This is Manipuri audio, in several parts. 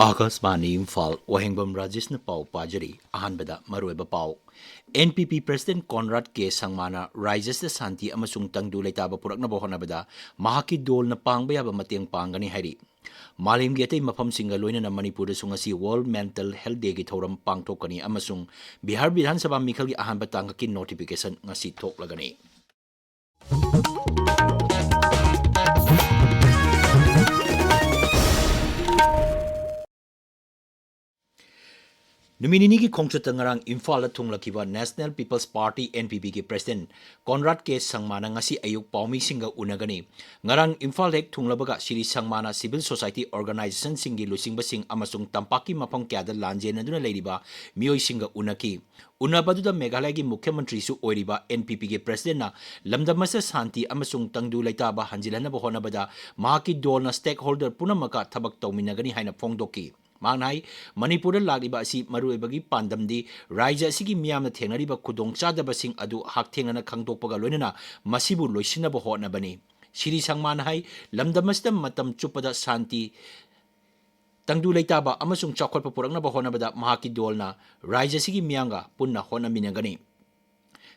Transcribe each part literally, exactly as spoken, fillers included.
ꯑꯥꯀꯥꯁꯕꯥꯅꯤ ꯏꯝꯐꯥꯜ, ꯋꯥꯍꯦꯡꯕꯝ ꯔꯥꯖꯦꯁꯅ ꯄꯥꯎ ꯄꯥꯖꯔꯤ꯫ ꯑꯍꯥꯟꯕꯗ ꯃꯔꯨꯑꯣꯏꯕ ꯄꯥꯎ꯫ ꯑꯦꯟ ꯄꯤ ꯄꯤ ꯄ꯭ꯔꯁꯤꯗꯦꯟꯠ ꯀꯣꯟꯔꯥꯗ ꯀꯦ ꯁꯪꯃꯥꯅ ꯔꯥꯖ꯭ꯌꯁꯤꯗ ꯁꯥꯟꯇꯤ ꯑꯃꯁꯨꯡ ꯇꯪꯗꯨ ꯂꯩꯇꯥꯕ ꯄꯨꯔꯛꯅꯕ ꯍꯣꯠꯅꯕꯗ ꯃꯍꯥꯛꯀꯤ ꯗꯣꯜꯅ ꯄꯥꯡꯕ ꯌꯥꯕ ꯃꯇꯦꯡ ꯄꯥꯡꯒꯅꯤ ꯍꯥꯏꯔꯤ꯫ ꯃꯥꯂꯦꯝꯒꯤ ꯑꯇꯩ ꯃꯐꯝꯁꯤꯡꯒ ꯂꯣꯏꯅꯅ ꯃꯅꯤꯄꯨꯔꯗꯁꯨ ꯉꯁꯤ World Mental Health Dayꯒꯤ ꯊꯧꯔꯝ ꯄꯥꯡꯊꯣꯛꯀꯅꯤ ꯑꯃꯁꯨꯡ ꯕꯤꯍꯥꯔ ꯕꯤꯙꯥꯟ ꯁꯚꯥ ꯃꯤꯈꯜꯒꯤ ꯑꯍꯥꯟꯕ ꯇꯥꯡꯀꯛꯀꯤ notification ꯉꯁꯤ ꯊꯣꯛꯂꯒꯅꯤ꯫ ꯅꯨꯃꯤꯠ ꯅꯤꯅꯤꯒꯤ ꯈꯣꯡꯆꯠꯇ ꯉꯔꯥꯡ ꯏꯝꯐꯥꯜꯗ ꯊꯨꯡꯂꯈꯤꯕ National People's Party, N P Pꯒꯤ ꯄ꯭ꯔꯁꯤꯗꯦꯟꯠ ꯀꯣꯟꯔꯥꯗ ꯀꯦ ꯁꯪꯃꯥꯅ ꯉꯁꯤ ꯑꯌꯨꯛ ꯄꯥꯎꯃꯤꯁꯤꯡꯒ ꯎꯅꯒꯅꯤ꯫ ꯉꯔꯥꯡ ꯏꯝꯐꯥꯜ ꯍꯦꯛ ꯊꯨꯡꯂꯕꯒ ꯁ꯭ꯔꯤ ꯁꯪꯃꯥꯅ civil society organisationꯁꯤꯡꯒꯤ ꯂꯨꯆꯤꯡꯕꯁꯤꯡ ꯑꯃꯁꯨꯡ ꯇꯝꯄꯥꯛꯀꯤ ꯃꯐꯝ ꯀꯌꯥꯗ ꯂꯥꯟꯖꯦꯟꯅꯗꯨꯅ ꯂꯩꯔꯤꯕ ꯃꯤꯑꯣꯏꯁꯤꯡꯒ ꯎꯅꯈꯤ꯫ ꯎꯅꯕꯗꯨꯗ ꯃꯦꯘꯥꯂꯌꯒꯤ ꯃꯨꯈ꯭ꯌ ꯃꯟꯇ꯭ꯔꯤꯁꯨ ꯑꯣꯏꯔꯤꯕ N P Pꯒꯤ ꯄ꯭ꯔꯁꯤꯗꯦꯟꯠꯅ ꯂꯝꯗꯝ ꯑꯁꯤꯗ ꯁꯥꯟꯇꯤ ꯑꯃꯁꯨꯡ ꯇꯪꯗꯨ ꯂꯩꯇꯥꯕ ꯍꯟꯖꯤꯜꯍꯟꯅꯕ ꯍꯣꯠꯅꯕꯗ ꯃꯍꯥꯛꯀꯤ ꯗꯣꯜꯅ stakeholder ꯄꯨꯝꯅꯃꯛꯀ ꯊꯕꯛ ꯇꯧꯃꯤꯟꯅꯒꯅꯤ ꯍꯥꯏꯅ ꯐꯣꯡꯗꯣꯛꯈꯤ꯫ ꯃꯍꯥꯛꯅ ꯍꯥꯏ, ꯃꯅꯤꯄꯨꯔꯗ ꯂꯥꯛꯂꯤꯕ ꯑꯁꯤ ꯃꯔꯨꯑꯣꯏꯕꯒꯤ ꯄꯥꯟꯗꯝꯗꯤ ꯔꯥꯖ꯭ꯌ ꯑꯁꯤꯒꯤ ꯃꯤꯌꯥꯝꯅ ꯊꯦꯡꯅꯔꯤꯕ ꯈꯨꯗꯣꯡꯆꯥꯗꯕꯁꯤꯡ ꯑꯗꯨ ꯍꯛꯊꯦꯡꯅꯅ ꯈꯪꯗꯣꯛꯄꯒ ꯂꯣꯏꯅꯅ ꯃꯁꯤꯕꯨ ꯂꯣꯏꯁꯤꯟꯅꯕ ꯍꯣꯠꯅꯕꯅꯤ꯫ ꯁ꯭ꯔꯤ ꯁꯪꯃꯥꯅ ꯍꯥꯏ, ꯂꯝꯗꯝ ꯑꯁꯤꯗ ꯃꯇꯝ ꯆꯨꯞꯄꯗ ꯁꯥꯟꯇꯤ, ꯇꯪꯗꯨ ꯂꯩꯇꯥꯕ ꯑꯃꯁꯨꯡ ꯆꯥꯎꯈꯠꯄ ꯄꯨꯔꯛꯅꯕ ꯍꯣꯠꯅꯕꯗ ꯃꯍꯥꯛꯀꯤ ꯗꯣꯜꯅ ꯔꯥꯖ꯭ꯌ ꯑꯁꯤꯒꯤ ꯃꯤꯌꯥꯝꯒ ꯄꯨꯟꯅ ꯍꯣꯠꯅꯃꯤꯟꯅꯒꯅꯤ꯫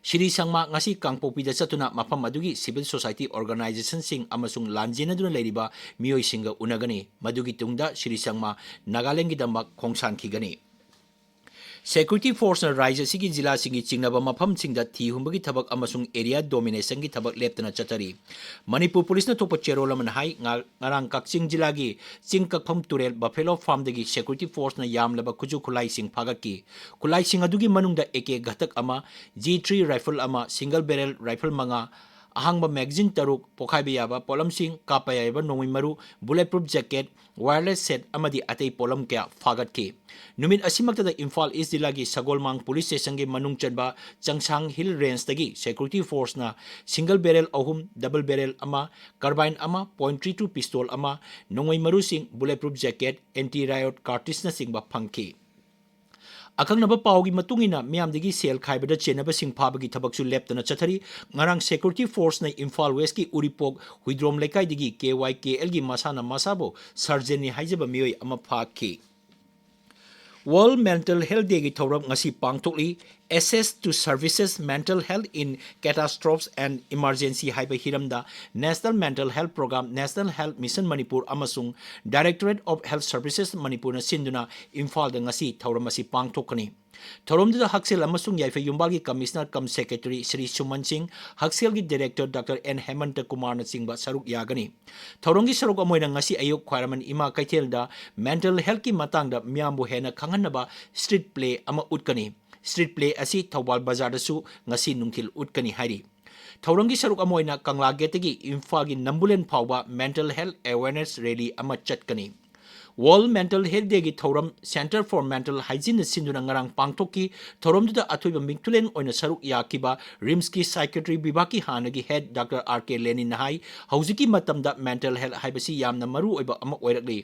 ꯁ꯭ꯔꯤ ꯁꯪꯃꯥ ꯉꯁꯤ ꯀꯥꯡꯄꯣꯛꯄꯤꯗ ꯆꯠꯇꯨꯅ ꯃꯐꯝ ꯑꯗꯨꯒꯤ civil society organisationꯁꯤꯡ ꯑꯃꯁꯨꯡ ꯂꯥꯟꯖꯦꯟꯅꯗꯨꯅ ꯂꯩꯔꯤꯕ ꯃꯤꯑꯣꯏꯁꯤꯡꯒ ꯎꯅꯒꯅꯤ꯫ ꯃꯗꯨꯒꯤ ꯇꯨꯡꯗ ꯁ꯭ꯔꯤ ꯁꯪꯃꯥ ꯅꯥꯒꯥꯂꯦꯟꯗꯒꯤꯗꯃꯛ ꯈꯣꯡꯁꯥꯟꯈꯤꯒꯅꯤ꯫ Security forceꯅ ꯔꯥꯖ꯭ꯌ ꯑꯁꯤꯒꯤ ꯖꯤꯂꯥꯁꯤꯡꯒꯤ ꯆꯤꯡꯅꯕ ꯃꯐꯝꯁꯤꯡꯗ ꯊꯤ ꯍꯨꯝꯕꯒꯤ ꯊꯕꯛ ꯑꯃꯁꯨꯡ area dominationꯒꯤ ꯊꯕꯛ ꯂꯦꯞꯇꯅ ꯆꯠꯊꯔꯤ꯫ ꯃꯅꯤꯄꯨꯔ ꯄꯨꯂꯤꯁꯅ ꯊꯣꯛꯄ ꯆꯦꯔꯣꯜ ꯑꯃꯅ ꯍꯥꯏ, ꯉꯥ-, ꯉꯔꯥꯡ ꯀꯛꯆꯤꯡ ꯖꯤꯂꯥꯒꯤ ꯆꯤꯡ ꯀꯛꯐꯝ ꯇꯨꯔꯦꯜ Buffalo Farmꯗꯒꯤ security forceꯅ ꯌꯥꯝꯂꯕ ꯈꯨꯠꯁꯨ ꯈꯨꯠꯂꯥꯏꯁꯤꯡ ꯐꯥꯒꯠꯈꯤ꯫ ꯈꯨꯠꯂꯥꯏꯁꯤꯡ ꯑꯗꯨꯒꯤ ꯃꯅꯨꯡꯗ A K ꯘꯇꯛ ꯑꯃ, G three rifle ꯑꯃ, single barrel rifle ꯃꯉꯥ, ꯑꯍꯥꯡꯕ magazine ꯇꯔꯨꯛ, ꯄꯣꯈꯥꯏꯕ ꯌꯥꯕ ꯄꯣꯠꯂꯝꯁꯤꯡ, ꯀꯥꯞꯄ ꯌꯥꯕ ꯅꯣꯡꯃꯩ ꯃꯔꯨ, bullet proof jacket, wireless set ꯑꯃꯗꯤ ꯑꯇꯩ ꯄꯣꯠꯂꯝ ꯀꯌꯥ ꯐꯥꯒꯠꯈꯤ꯫ ꯅꯨꯃꯤꯠ ꯑꯁꯤꯃꯛꯇꯗ ꯏꯝꯐꯥꯜ ꯏꯁ ꯖꯤꯂꯥꯒꯤ ꯁꯒꯣꯜꯃꯥꯡ ꯄꯨꯂꯤꯁ ꯁ꯭ꯇꯦꯁꯟꯒꯤ ꯃꯅꯨꯡ ꯆꯟꯕ ꯆꯪꯁꯥꯡ ꯍꯤꯜ ꯔꯦꯟꯖꯇꯒꯤ security forceꯅ single barrel ꯑꯍꯨꯝ, double barrel ꯑꯃ, carbine ꯑꯃ, point three two pistol ꯑꯃ, ꯅꯣꯡꯃꯩ ꯃꯔꯨꯁꯤꯡ, bullet proof jacket, anti riot cartridgeꯅꯆꯤꯡꯕ ꯐꯪꯈꯤ꯫ ꯑꯀꯛꯅꯕ ꯄꯥꯎꯒꯤ ꯃꯇꯨꯡ ꯏꯟꯅ, ꯃꯤꯌꯥꯝꯗꯒꯤ ꯁꯦꯜ ꯈꯥꯏꯕꯗ ꯆꯦꯟꯅꯕꯁꯤꯡ ꯐꯥꯕꯒꯤ ꯊꯕꯛꯁꯨ ꯂꯦꯞꯇꯅ ꯆꯠꯊꯔꯤ꯫ ꯉꯔꯥꯡ security forceꯅ ꯏꯝꯐꯥꯜ Westꯀꯤ ꯎꯔꯤꯄꯣꯛ ꯍꯨꯏꯗ꯭ꯔꯣꯝ ꯂꯩꯀꯥꯏꯗꯒꯤ KYKLꯒꯤ ꯃꯁꯥꯅ ꯃꯁꯥꯕꯨ surgeonꯅꯤ ꯍꯥꯏꯖꯕ ꯃꯤꯑꯣꯏ ꯑꯃ ꯐꯥꯈꯤ꯫ World Mental Health Dayꯒꯤ ꯊꯧꯔꯝ ꯉꯁꯤ ꯄꯥꯡꯊꯣꯛꯂꯤ꯫ Access to Services, Mental Health in Catastrophes and Emergency ꯍꯥꯏꯕ ꯍꯤꯔꯝꯗ National Mental Health Program, National Health Mission Manipur ꯑꯃꯁꯨꯡ Directorate of Health Services Manipurꯅ ꯁꯤꯟꯗꯨꯅ ꯏꯝꯐꯥꯜꯗ ꯉꯁꯤ ꯊꯧꯔꯝ ꯑꯁꯤ ꯄꯥꯡꯊꯣꯛꯀꯅꯤ꯫ ꯊꯧꯔꯝꯗꯨꯗ ꯍꯛꯁꯦꯜ ꯑꯃꯁꯨꯡ ꯌꯥꯏꯐ ꯌꯨꯝꯕꯥꯜꯒꯤ Commissioner cum Secretary ꯁ꯭ꯔꯤ ꯁꯨꯃꯟ ꯁꯤꯡ, ꯍꯛꯁꯦꯜꯒꯤ Director ꯗꯥꯛꯇꯔ ꯑꯦꯟ ꯍꯦꯃꯟꯇ ꯀꯨꯃꯥꯔꯅꯆꯤꯡꯕ ꯁꯔꯨꯛ ꯌꯥꯒꯅꯤ꯫ ꯊꯧꯔꯝꯒꯤ ꯁꯔꯨꯛ ꯑꯃ ꯑꯣꯏꯅ ꯉꯁꯤ ꯑꯌꯨꯛ ꯈ꯭ꯋꯥꯏꯔꯝꯕꯟ ꯏꯃꯥ ꯀꯩꯊꯦꯜꯗ mental healthꯀꯤ ꯃꯇꯥꯡꯗ ꯃꯤꯌꯥꯝꯕꯨ ꯍꯦꯟꯅ ꯈꯪꯍꯟꯅꯕ street play ꯑꯃ ꯎꯠꯀꯅꯤ꯫ Street play ꯑꯁꯤ ꯊꯧꯕꯥꯜ ꯕꯖꯥꯔꯗꯁꯨ ꯉꯁꯤ ꯅꯨꯡꯊꯤꯜ ꯎꯠꯀꯅꯤ ꯍꯥꯏꯔꯤ꯫ ꯊꯧꯔꯝꯒꯤ ꯁꯔꯨꯛ ꯑꯃ ꯑꯣꯏꯅ ꯀꯪꯂꯥ ꯒꯦꯠꯇꯒꯤ ꯏꯝꯐꯥꯜꯒꯤ ꯅꯝꯕꯨꯂꯦꯟ ꯐꯥꯎꯕ mental health awareness rally ꯑꯃ ꯆꯠꯀꯅꯤ꯫ World Mental Health Dayꯒꯤ ꯊꯧꯔꯝ Center for Mental Hygieneꯅ ꯁꯤꯟꯗꯨꯅ ꯉꯔꯥꯡ ꯄꯥꯡꯊꯣꯛꯈꯤ꯫ ꯊꯧꯔꯝꯗꯨꯗ ꯑꯊꯣꯏꯕ ꯃꯤꯡꯊꯨꯂꯦꯟ ꯑꯣꯏꯅ ꯁꯔꯨꯛ ꯌꯥꯈꯤꯕ RIMSꯀꯤ psychiatry ꯕꯤꯚꯥꯒꯀꯤ ꯍꯥꯟꯅꯒꯤ head ꯗꯥꯛꯇꯔ ꯑꯥꯔ ꯀꯦ ꯂꯦꯅꯤꯟꯅ ꯍꯥꯏ, ꯍꯧꯖꯤꯛꯀꯤ ꯃꯇꯝꯗ mental health ꯍꯥꯏꯕꯁꯤ ꯌꯥꯝꯅ ꯃꯔꯨ ꯑꯣꯏꯕ ꯑꯃ ꯑꯣꯏꯔꯛꯂꯤ꯫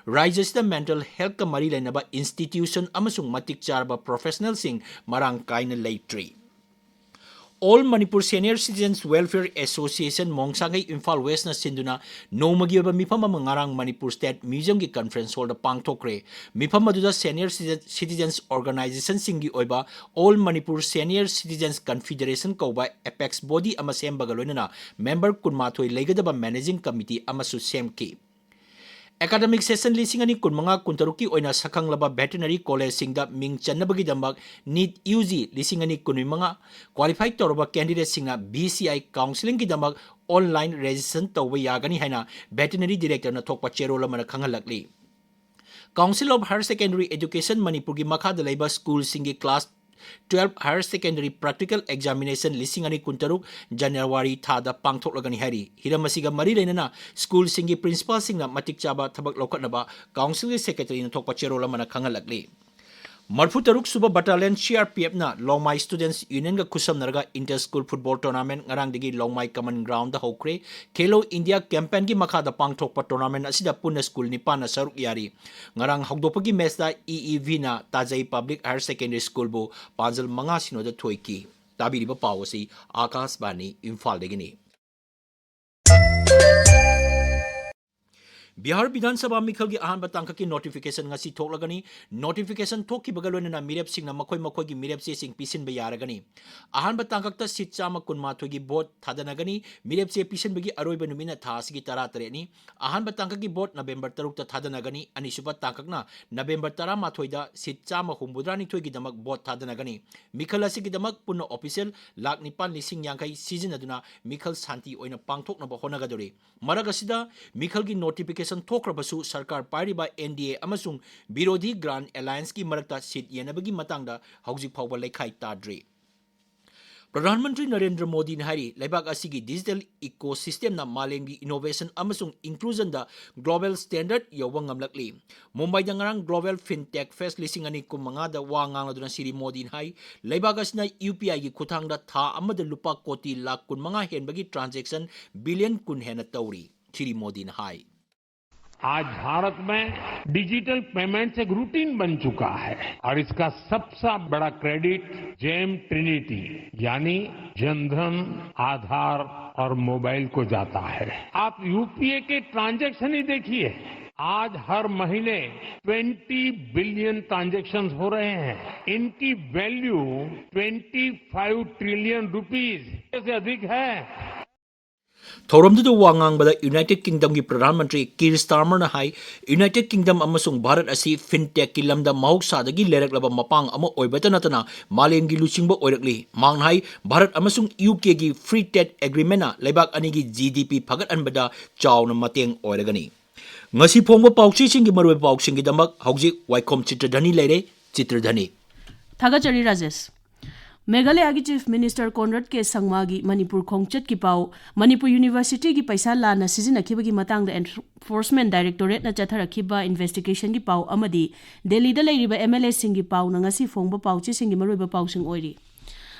ꯔꯥꯖ꯭ꯌꯁꯤꯗ mental healthꯀ ꯃꯔꯤ ꯂꯩꯅꯕ institution ꯑꯃꯁꯨꯡ ꯃꯇꯤꯛ ꯆꯥꯔꯕ professionalꯁꯤꯡ ꯃꯔꯥꯡ ꯀꯥꯏꯅ ꯂꯩꯇ꯭ꯔꯤ꯫ All Manipur Senior Citizens Welfare Association ꯃꯣꯡꯁꯥꯡꯒꯩ Imphal Westꯅ ꯁꯤꯟꯗꯨꯅ ꯅꯣꯡꯃꯒꯤ ꯑꯣꯏꯕ ꯃꯤꯐꯝ ꯑꯃ ꯉꯔꯥꯡ ꯃꯅꯤꯄꯨꯔ State Museumꯒꯤ conference hallꯗ ꯄꯥꯡꯊꯣꯛꯈ꯭ꯔꯦ꯫ ꯃꯤꯐꯝ ꯑꯗꯨꯗ Senior Citizen-, Citizens Organizationꯁꯤꯡꯒꯤ ꯑꯣꯏꯕ All Manipur Senior Citizens Confederation ꯀꯧꯕ apex body ꯑꯃ ꯁꯦꯝꯕꯒ ꯂꯣꯏꯅꯅ member ꯀꯨꯟꯃꯥꯊꯣꯏ ꯂꯩꯒꯗꯕ managing committee ꯑꯃꯁꯨ ꯁꯦꯝꯈꯤ꯫ Academic session ꯂꯤꯁꯤꯡ ꯑꯅꯤ ꯀꯨꯟꯃꯉꯥ ꯀꯨꯟꯇꯔꯨꯛꯀꯤ ꯑꯣꯏꯅ ꯁꯛꯈꯪꯂꯕ veterinary collegeꯁꯤꯡꯗ ꯃꯤꯡ ꯆꯟꯅꯕꯒꯤꯗꯃꯛ NEET UG ꯂꯤꯁꯤꯡ ꯑꯅꯤ ꯀꯨꯟꯃꯉꯥ qualify ꯇꯧꯔꯕ candidateꯁꯤꯡꯅ VCI counselingꯒꯤꯗꯃꯛ online registration ꯇꯧꯕ ꯌꯥꯒꯅꯤ ꯍꯥꯏꯅ veterinary directorꯅ ꯊꯣꯛꯄ ꯆꯦꯔꯣꯜ ꯑꯃꯅ ꯈꯪꯍꯜꯂꯛꯂꯤ꯫ Council of Higher Secondary Education ꯃꯅꯤꯄꯨꯔꯒꯤ ꯃꯈꯥꯗ ꯂꯩꯕ schoolꯁꯤꯡꯒꯤ class twelve higher secondary practical examination ꯂꯤꯁꯤꯡ ꯑꯅꯤ ꯀꯨꯟꯇꯔꯨꯛ January ꯊꯥꯗ ꯄꯥꯡꯊꯣꯛꯂꯒꯅꯤ ꯍꯥꯏꯔꯤ꯫ ꯍꯤꯔꯝ ꯑꯁꯤꯒ ꯃꯔꯤ ꯂꯩꯅꯅ schoolꯁꯤꯡꯒꯤ principalꯁꯤꯡꯅ ꯃꯇꯤꯛ ꯆꯥꯕ ꯊꯕꯛ ꯂꯧꯈꯠꯅꯕ councilꯒꯤ secretaryꯅ ꯊꯣꯛꯄ ꯆꯦꯔꯣꯜ ꯑꯃꯅ ꯈꯪꯍꯜꯂꯛꯂꯤ꯫ ꯃꯔꯤꯐꯨ ꯇꯔꯨꯛ ꯁꯨꯕ Battalion C R P Fꯅ ꯂꯣꯡꯃꯥꯏ Students Unionꯒ ꯈꯨꯠꯁꯝꯅꯔꯒ Inter School Football Tournament ꯉꯔꯥꯡꯗꯒꯤ ꯂꯣꯡꯃꯥꯏ Common Groundꯗ ꯍꯧꯈ꯭ꯔꯦ꯫ Khelo India campaignꯒꯤ ꯃꯈꯥꯗ ꯄꯥꯡꯊꯣꯛꯄ tournament ꯑꯁꯤꯗ ꯄꯨꯟꯅ school ꯅꯤꯄꯥꯟꯅ ꯁꯔꯨꯛ ꯌꯥꯔꯤ꯫ ꯉꯔꯥꯡ ꯍꯧꯗꯣꯛꯄꯒꯤ matchꯇ E E Vꯅ ꯇꯥꯖꯩ Public Higher Secondary Schoolꯕꯨ ꯄꯥꯟꯖꯜ ꯃꯉꯥ ꯁꯤꯅꯣꯗ ꯊꯣꯏꯈꯤ꯫ ꯇꯥꯕꯤꯔꯤꯕ ꯄꯥꯎ ꯑꯁꯤ ꯑꯥꯀꯥꯁꯕꯥꯅꯤ ꯏꯝꯐꯥꯜꯗꯒꯤꯅꯤ꯫ ꯕꯤꯍꯥꯔ ꯕꯤꯙꯥꯟ ꯁꯚꯥ ꯃꯤꯈꯜꯒꯤ ꯑꯍꯥꯟꯕ ꯇꯥꯡꯀꯛꯀꯤ notification ꯉꯁꯤ ꯊꯣꯛꯂꯒꯅꯤ꯫ Notification ꯊꯣꯛꯈꯤꯕꯒ ꯂꯣꯏꯅꯅ ꯃꯤꯔꯦꯞꯁꯤꯡꯅ ꯃꯈꯣꯏ ꯃꯈꯣꯏꯒꯤ ꯃꯤꯔꯦꯞ ꯆꯦꯁꯤꯡ ꯄꯤꯁꯤꯟꯕ ꯌꯥꯔꯒꯅꯤ꯫ ꯑꯍꯥꯟꯕ ꯇꯥꯡꯀꯛꯇ seat ꯆꯥꯝꯃ ꯀꯨꯟꯃꯥꯊꯣꯏꯒꯤ vote ꯊꯥꯗꯅꯒꯅꯤ꯫ ꯃꯤꯔꯦꯞ ꯆꯦ ꯄꯤꯁꯤꯟꯕꯒꯤ ꯑꯔꯣꯏꯕ ꯅꯨꯃꯤꯠꯅ ꯊꯥ ꯑꯁꯤꯒꯤ ꯇꯔꯥꯇꯔꯦꯠꯅꯤ꯫ ꯑꯍꯥꯟꯕ ꯇꯥꯡꯀꯛꯀꯤ vote November ꯇꯔꯨꯛꯇ ꯊꯥꯗꯅꯒꯅꯤ꯫ ꯑꯅꯤꯁꯨꯕ ꯇꯥꯡꯀꯛꯅ November ꯇꯔꯥꯃꯥꯊꯣꯏꯗ seat ꯆꯥꯝꯃ ꯍꯨꯝꯐꯨꯇꯔꯥꯅꯤꯊꯣꯏꯒꯤꯗꯃꯛ vote ꯊꯥꯗꯅꯒꯅꯤ꯫ ꯃꯤꯈꯜ ꯑꯁꯤꯒꯤꯗꯃꯛ ꯄꯨꯟꯅ official ꯂꯥꯈ ꯅꯤꯄꯥꯟ ꯂꯤꯁꯤꯡ ꯌꯥꯡꯈꯩ ꯁꯤꯖꯤꯟꯅꯗꯨꯅ ꯃꯤꯈꯜ ꯁꯥꯟꯇꯤ ꯑꯣꯏꯅ ꯄꯥꯡꯊꯣꯛꯅꯕ ꯍꯣꯠꯅꯒꯗꯧꯔꯤ꯫ ꯃꯔꯛ ꯑꯁꯤꯗ ꯃꯤꯈꯜꯒꯤ notification ꯊꯣꯛꯈ꯭ꯔꯕꯁꯨ ꯁꯔꯀꯥꯔ ꯄꯥꯏꯔꯤꯕ N D A ꯑꯃꯁꯨꯡ ꯕꯤꯔꯣꯙꯤ Grand Allianceꯀꯤ ꯃꯔꯛꯇ seat ꯌꯦꯟꯅꯕꯒꯤ ꯃꯇꯥꯡꯗ ꯍꯧꯖꯤꯛ ꯐꯥꯎꯕ ꯂꯩꯈꯥꯏ ꯇꯥꯗ꯭ꯔꯤ꯫ ꯄ꯭ꯔꯙꯥꯟ ꯃꯟꯇ꯭ꯔꯤ ꯅꯔꯦꯟꯗ꯭ꯔ ꯃꯣꯗꯤꯅ ꯍꯥꯏꯔꯤ, ꯂꯩꯕꯥꯛ ꯑꯁꯤꯒꯤ digital ecosystemꯅ ꯃꯥꯂꯦꯝꯒꯤ innovation ꯑꯃꯁꯨꯡ inclusionꯗ global standard ꯌꯧꯕ ꯉꯝꯂꯛꯂꯤ꯫ ꯃꯨꯝꯕꯥꯏꯗ ꯉꯔꯥꯡ Global FinTech Fest ꯂꯤꯁꯤꯡ ꯑꯅꯤ ꯀꯨꯟꯃꯉꯥꯗ ꯋꯥ ꯉꯥꯡꯂꯗꯨꯅ ꯁ꯭ꯔꯤ ꯃꯣꯗꯤꯅ ꯍꯥꯏ, ꯂꯩꯕꯥꯛ ꯑꯁꯤꯅ U P Iꯒꯤ ꯈꯨꯠꯊꯥꯡꯗ ꯊꯥ ꯑꯃꯗ ꯂꯨꯄꯥ ꯀꯣꯇꯤ ꯂꯥꯈ ꯀꯨꯟꯃꯉꯥ ꯍꯦꯟꯕꯒꯤ transaction billion ꯀꯨꯟ ꯍꯦꯟꯅ ꯇꯧꯔꯤ꯫ ꯁ꯭ꯔꯤ ꯃꯣꯗꯤꯅ ꯍꯥꯏ꯫ आज भारत में डिजिटल पेमेंट्स एक रूटीन बन चुका है और इसका सबसे बड़ा क्रेडिट जेम ट्रिनिटी यानी जनधन, आधार और मोबाइल को जाता है। आप यूपीए के ट्रांजैक्शन ही देखिए, आज हर महीने ट्वेंटी बिलियन ट्रांजैक्शंस हो रहे हैं। इनकी value twenty five trillion rupees से अधिक है। ꯊꯧꯔꯝꯗꯨꯗ ꯋꯥ ꯉꯥꯡꯕꯗ ꯌꯨꯅꯥꯏꯇꯦꯗ ꯀꯤꯡꯗꯝꯒꯤ ꯄ꯭ꯔꯙꯥꯟ ꯃꯟꯇ꯭ꯔꯤ ꯀꯤꯔ ꯁ꯭ꯇꯥꯔꯃꯔꯅ ꯍꯥꯏ, ꯌꯨꯅꯥꯏꯇꯦꯗ ꯀꯤꯡꯗꯝ ꯑꯃꯁꯨꯡ ꯚꯥꯔꯠ ꯑꯁꯤ FinTechꯀꯤ ꯂꯝꯗ ꯃꯍꯧꯁꯥꯗꯒꯤ ꯂꯩꯔꯛꯂꯕ ꯃꯄꯥꯡ ꯑꯃ ꯑꯣꯏꯕꯇ ꯅꯠꯇꯅ ꯃꯥꯂꯦꯝꯒꯤ ꯂꯨꯆꯤꯡꯕ ꯑꯣꯏꯔꯛꯂꯤ꯫ ꯃꯍꯥꯛꯅ ꯍꯥꯏ, ꯚꯥꯔꯠ ꯑꯃꯁꯨꯡ ꯌꯨ ꯀꯦꯒꯤ ꯐ꯭ꯔꯤ ꯇ꯭ꯔꯦꯗ ꯑꯦꯒ꯭ꯔꯤꯃꯦꯟꯅ ꯂꯩꯕꯥꯛ ꯑꯅꯤꯒꯤ ꯖꯤ ꯗꯤ ꯄꯤ ꯐꯒꯠꯍꯟꯕꯗ ꯆꯥꯎꯅ ꯃꯇꯦꯡ ꯑꯣꯏꯔꯒꯅꯤ꯫ ꯉꯁꯤ ꯐꯣꯡꯕ ꯄꯥꯎꯆꯦꯁꯤꯡꯒꯤ ꯃꯔꯨꯑꯣꯏꯕ ꯄꯥꯎꯁꯤꯡꯒꯤꯗꯃꯛ ꯍꯧꯖꯤꯛ ꯋꯥꯏꯈꯣꯝ ꯆꯤꯇ꯭ꯔꯙꯅꯤ ꯂꯩꯔꯦ꯫ ꯆꯤꯇ꯭ꯔꯙꯅꯤ꯫ ꯊꯥꯒꯠꯆꯔꯤ ꯔꯥꯖꯦꯁ꯫ ꯃꯦꯘꯥꯂꯌꯥꯒꯤ Chief Minister ꯀꯣꯟꯔꯥꯗ ꯀꯦ ꯁꯪꯃꯥꯒꯤ ꯃꯅꯤꯄꯨꯔ ꯈꯣꯡꯆꯠꯀꯤ ꯄꯥꯎ꯫ ꯃꯅꯤꯄꯨꯔ Universityꯒꯤ ꯄꯩꯁꯥ ꯂꯥꯟꯅ ꯁꯤꯖꯤꯟꯅꯈꯤꯕꯒꯤ ꯃꯇꯥꯡꯗ Enforcement Directorateꯅ ꯆꯠꯊꯔꯛꯈꯤꯕ investigationꯒꯤ ꯄꯥꯎ ꯑꯃꯗꯤ ꯗꯦꯜꯂꯤꯗ ꯂꯩꯔꯤꯕ MLAꯁꯤꯡꯒꯤ ꯄꯥꯎꯅ ꯉꯁꯤ ꯐꯣꯡꯕ ꯄꯥꯎꯆꯦꯁꯤꯡꯒꯤ ꯃꯔꯨꯑꯣꯏꯕ ꯄꯥꯎꯁꯤꯡ ꯑꯣꯏꯔꯤ꯫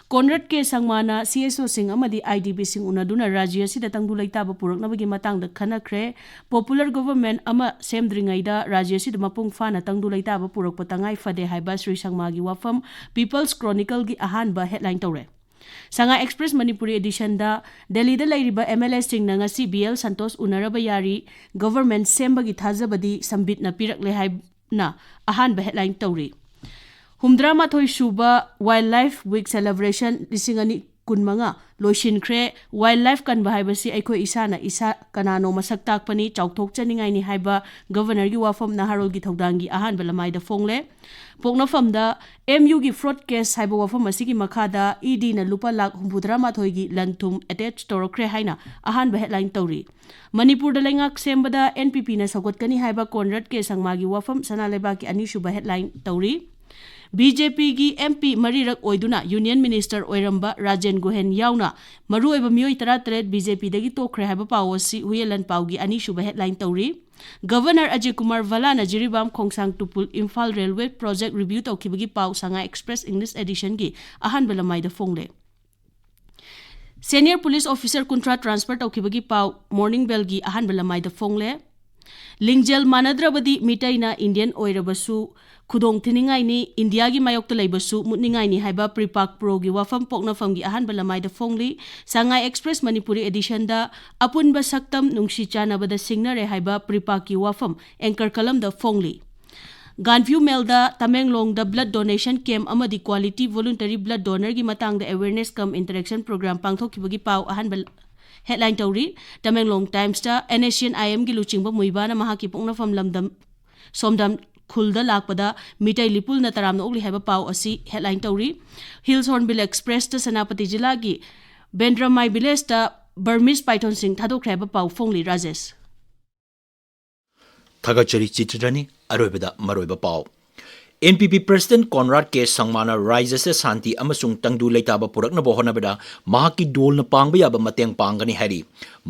ꯀꯣꯟꯔꯥꯗ ꯀꯦ ꯁꯪꯃꯥꯅ CSOꯁꯤꯡ ꯑꯃꯗꯤ IDPꯁꯤꯡ ꯎꯅꯗꯨꯅ ꯔꯥꯖ꯭ꯌ ꯑꯁꯤꯗ ꯇꯪꯗꯨ ꯂꯩꯇꯥꯕ ꯄꯨꯔꯛꯅꯕꯒꯤ ꯃꯇꯥꯡꯗ ꯈꯟꯅꯈ꯭ꯔꯦ꯫ Popular government ꯑꯃ ꯁꯦꯝꯗ꯭ꯔꯤꯉꯩꯗ ꯔꯥꯖ꯭ꯌ ꯑꯁꯤꯗ ꯃꯄꯨꯡ ꯐꯥꯅ ꯇꯪꯗꯨ ꯂꯩꯇꯥꯕ ꯄꯨꯔꯛꯄ ꯇꯉꯥꯏ ꯐꯗꯦ ꯍꯥꯏꯕ ꯁ꯭ꯔꯤ ꯁꯪꯃꯥꯒꯤ ꯋꯥꯐꯝ People's Chronicleꯒꯤ ꯑꯍꯥꯟꯕ headline ꯇꯧꯔꯦ꯫ Sangai Express Manipuri editionꯗ ꯗꯦꯜꯂꯤꯗ ꯂꯩꯔꯤꯕ MLAꯁꯤꯡꯅ ꯉꯁꯤ BL ꯁꯟꯇꯣꯁ ꯎꯅꯔꯕ ꯌꯥꯔꯤ, government ꯁꯦꯝꯕꯒꯤ ꯊꯥꯖꯕꯗꯤ ꯁꯝꯕꯤꯠꯅ ꯄꯤꯔꯛꯂꯦ ꯍꯥꯏꯅ ꯑꯍꯥꯟꯕ headline ꯇꯧꯔꯤ꯫ ꯍꯨꯝꯗ꯭ꯔꯥ ꯃꯥꯊꯣꯏ ꯁꯨꯕ Wildlife Week Celebration ꯂꯤꯁꯤꯡ ꯑꯅꯤ ꯀꯨꯟꯃꯉꯥ ꯂꯣꯏꯁꯤꯟꯈ꯭ꯔꯦ꯫ Wildlife ꯀꯟꯕ ꯍꯥꯏꯕꯁꯤ ꯑꯩꯈꯣꯏ ꯏꯁꯥꯅ ꯏꯁꯥ ꯀꯅꯥꯅꯣ ꯃꯁꯛ ꯇꯥꯛꯄꯅꯤ, ꯆꯥꯎꯊꯣꯛꯆꯅꯤꯡꯉꯥꯏꯅꯤ ꯍꯥꯏꯕ Governorꯒꯤ ꯋꯥꯐꯝ ꯅꯍꯥꯔꯣꯜꯒꯤ ꯊꯧꯗꯥꯡꯒꯤ ꯑꯍꯥꯟꯕ ꯂꯃꯥꯏꯗ ꯐꯣꯡꯂꯦ꯫ ꯄꯣꯛꯅꯐꯝꯗ MUꯒꯤ fraud case ꯍꯥꯏꯕ ꯋꯥꯐꯝ ꯑꯁꯤꯒꯤ ꯃꯈꯥꯗ EDꯅ ꯂꯨꯄꯥ ꯂꯥꯈ ꯍꯨꯝꯐꯨꯇꯔꯥ ꯃꯥꯊꯣꯏꯒꯤ ꯂꯟ ꯊꯨꯝ attach ꯇꯧꯔꯛꯈ꯭ꯔꯦ ꯍꯥꯏꯅ ꯑꯍꯥꯟꯕ headline ꯇꯧꯔꯤ꯫ ꯃꯅꯤꯄꯨꯔꯗ ꯂꯩꯉꯥꯛ ꯁꯦꯝꯕꯗ NPPꯅ ꯁꯧꯒꯠꯀꯅꯤ ꯍꯥꯏꯕ ꯀꯣꯟꯔꯥꯗ ꯀꯦ ꯁꯪꯃꯥꯒꯤ ꯋꯥꯐꯝ ꯁꯅꯥ ꯂꯩꯕꯥꯛꯀꯤ ꯑꯅꯤꯁꯨꯕ headline ꯇꯧꯔꯤ꯫ BJPꯒꯤ MP ꯃꯔꯤꯔꯛ ꯑꯣꯏꯗꯨꯅ Union Minister ꯑꯣꯏꯔꯝꯕ ꯔꯥꯖꯦꯟ ꯒꯣꯍꯦꯟ ꯌꯥꯎꯅ ꯃꯔꯨꯑꯣꯏꯕ ꯃꯤꯑꯣꯏ ꯇꯔꯥꯇꯔꯦꯠ BJPꯗꯒꯤ ꯇꯣꯛꯈ꯭ꯔꯦ ꯍꯥꯏꯕ ꯄꯥꯎ ꯑꯁꯤ ꯍꯨꯌꯦꯟ ꯂꯥꯟꯄꯥꯎꯒꯤ ꯑꯅꯤꯁꯨꯕ headline ꯇꯧꯔꯤ꯫ Governor Ajay Kumar ꯚꯜꯂꯥꯅ Jiribam ꯈꯣꯡꯁꯥꯡ ꯇꯨꯄꯨꯜ Imphal railway project review ꯇꯧꯈꯤꯕꯒꯤ ꯄꯥꯎ Sangai Express English editionꯒꯤ ꯑꯍꯥꯟꯕ ꯂꯃꯥꯏꯗ ꯐꯣꯡꯂꯦ꯫ Senior police officer ꯀꯨꯟꯊ꯭ꯔꯥ transfer ꯇꯧꯈꯤꯕꯒꯤ ꯄꯥꯎ Morning Bellꯒꯤ ꯑꯍꯥꯟꯕ ꯂꯃꯥꯏꯗ ꯐꯣꯡꯂꯦ꯫ ꯂꯤꯡꯖꯦꯜ ꯃꯥꯟꯅꯗ꯭ꯔꯕꯗꯤ ꯃꯤꯇꯩꯅ Indian ꯑꯣꯏꯔꯕꯁꯨ ꯈꯨꯗꯣꯡ ꯊꯤꯅꯤꯡꯉꯥꯏꯅꯤ, ꯏꯟꯗꯤꯌꯥꯒꯤ ꯃꯥꯌꯣꯛꯇ ꯂꯩꯕꯁꯨ ꯃꯨꯠꯅꯤꯡꯉꯥꯏꯅꯤ ꯍꯥꯏꯕ ꯄ꯭ꯔꯤꯄꯥꯛ ꯄ꯭ꯔꯣꯒꯤ ꯋꯥꯐꯝ ꯄꯣꯛꯅꯐꯝꯒꯤ ꯑꯍꯥꯟꯕ ꯂꯃꯥꯏꯗ ꯐꯣꯡꯂꯤ꯫ Sangai Express Manipuri editionꯗ ꯑꯄꯨꯟꯕ ꯁꯛꯇꯝ ꯅꯨꯡꯁꯤ ꯆꯥꯟꯅꯕꯗ ꯁꯤꯡꯅꯔꯦ ꯍꯥꯏꯕ ꯄ꯭ꯔꯤꯄꯥꯛꯀꯤ ꯋꯥꯐꯝ anchor columnꯗ ꯐꯣꯡꯂꯤ꯫ Ganview Mailꯗ ꯇꯃꯦꯡꯂꯣꯡꯗ blood donation camp ꯑꯃꯗꯤ quality voluntary blood donorꯒꯤ ꯃꯇꯥꯡꯗ awareness cum interaction program ꯄꯥꯡꯊꯣꯛꯈꯤꯕꯒꯤ ꯄꯥꯎ ꯑꯍꯥꯟꯕ headline ꯇꯧꯔꯤ꯫ Tamenglong Timesꯇ NSCN-IMꯒꯤ ꯂꯨꯆꯤꯡꯕ ꯃꯨꯏꯕꯥꯅ ꯃꯍꯥꯛꯀꯤ ꯄꯣꯛꯅꯐꯝ ꯂꯝꯗꯝ ꯁꯣꯝꯗꯝ ꯈꯨꯜꯗ ꯂꯥꯛꯄꯗ ꯃꯤꯇꯩ ꯂꯤꯄꯨꯜꯅ ꯇꯔꯥꯝꯅ ꯑꯣꯛꯂꯤ ꯍꯥꯏꯕ ꯄꯥꯎ ꯑꯁꯤ headline ꯇꯧꯔꯤ꯫ Hills Hornbill Expressꯇ ꯁꯦꯅꯥꯄꯇꯤ ꯖꯤꯂꯥꯒꯤ ꯕꯦꯟꯗ꯭ꯔꯃꯥꯏ villageꯇ Burmese pythonꯁꯤꯡ ꯊꯥꯗꯣꯛꯈ꯭ꯔꯦ ꯍꯥꯏꯕ ꯄꯥꯎ ꯐꯣꯡꯂꯤ꯫ ꯔꯥꯖꯦꯁ꯫ ꯊꯥꯒꯠꯆꯔꯤ ꯆꯤꯇ꯭ꯔꯅꯤ꯫ ꯑꯔꯣꯏꯕꯗ ꯃꯔꯨꯑꯣꯏꯕ ꯄꯥꯎ꯫ ꯑꯦꯟ ꯄꯤ ꯄꯤ ꯄ꯭ꯔꯁꯤꯗꯦꯟꯠ ꯀꯣꯟꯔꯥꯗ ꯀꯦ ꯁꯪꯃꯥꯅ ꯔꯥꯖ꯭ꯌꯁꯤꯗ ꯁꯥꯟꯇꯤ ꯑꯃꯁꯨꯡ ꯇꯪꯗꯨ ꯂꯩꯇꯥꯕ ꯄꯨꯔꯛꯅꯕ ꯍꯣꯠꯅꯕꯗ ꯃꯍꯥꯛꯀꯤ ꯗꯣꯜꯅ ꯄꯥꯡꯕ ꯌꯥꯕ ꯃꯇꯦꯡ ꯄꯥꯡꯒꯅꯤ ꯍꯥꯏꯔꯤ꯫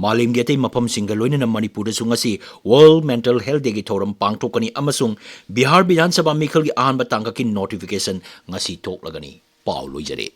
ꯃꯥꯂꯦꯝꯒꯤ ꯑꯇꯩ ꯃꯐꯝꯁꯤꯡꯒ ꯂꯣꯏꯅꯅ ꯃꯅꯤꯄꯨꯔꯗꯁꯨ ꯉꯁꯤ World Mental Health Dayꯒꯤ ꯊꯧꯔꯝ ꯄꯥꯡꯊꯣꯛꯀꯅꯤ ꯑꯃꯁꯨꯡ ꯕꯤꯍꯥꯔ ꯕꯤꯙꯥꯟ ꯁꯚꯥ ꯃꯤꯈꯜꯒꯤ ꯑꯍꯥꯟꯕ ꯇꯥꯡꯀꯛꯀꯤ notification ꯉꯁꯤ ꯊꯣꯛꯂꯒꯅꯤ꯫ ꯄꯥꯎ ꯂꯣꯏꯖꯔꯦ꯫